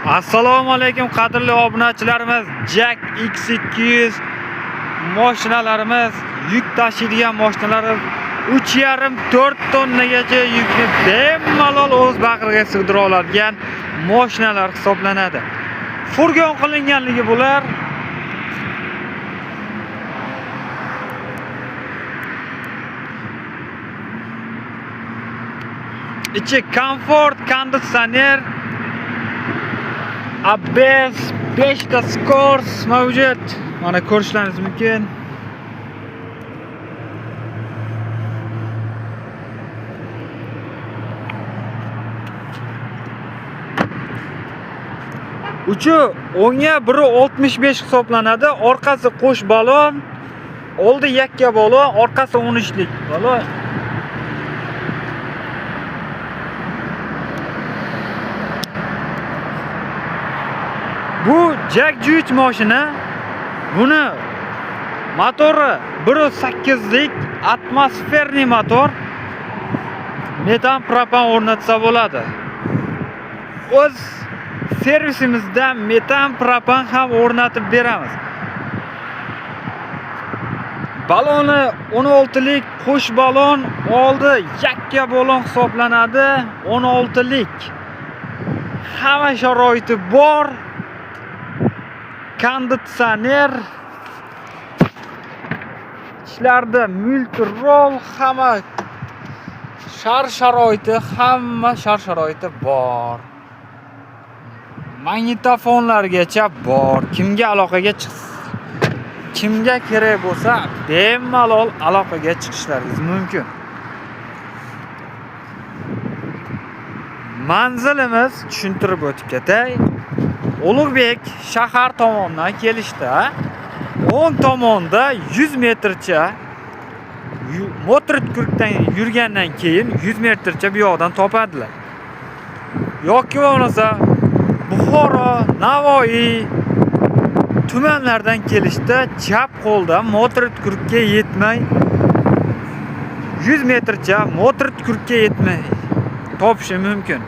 Assalomu alaykum qadrli obunachilarimiz. JAC X200 mashinalarimiz, yuk tashiydigan mashinalarimiz 3,5-4 tonnagacha yukni bemalol o'z bag'riga sig'dira oladigan mashinalar hisoblanadi. Furgon qilinganligi bular. Ichi komfort, konditsioner, ABS, 5 ta skors mavjud. Mana ko'rishlaringiz mumkin. Uchi o'ngga 1.65 hisoblanadi. Orqasi qo'sh balon, oldi yakka balon, orqasi 13lik balon. Bu JAC G3 mashina. Buni motori 1.8lik atmosferniy motor. Metan propan o'rnatsa bo'ladi. O'z servisimizda metan propan ham o'rnatib beramiz. Baloni 16lik qo'sh balon, oldi yakka balon hisoblanadi. 16lik. Hamma sharoiti bor. Konditsioner, ichlarida multirol, hamma shar-sharoiti, hamma shar-sharoiti bor. Magnitofonlargacha bor. Kimga aloqaga kimga kerak bo'lsa, bemalol aloqaga chiqishlaringiz mumkin. Manzilimiz tushuntirib o'tib ketay. Ulug'bek shahar tomondan kelishda o'ng tomonda 100 metrcha Motorkurkdan yurgandan keyin 100 metrcha bu yoqdan topadilar. Yoki bo'lmasa Buxoro, Navoiy tumanlardan kelishda chap qo'lda Motorkurkka yetmay 100 metrcha Motorkurkka yetmay topishi mumkin.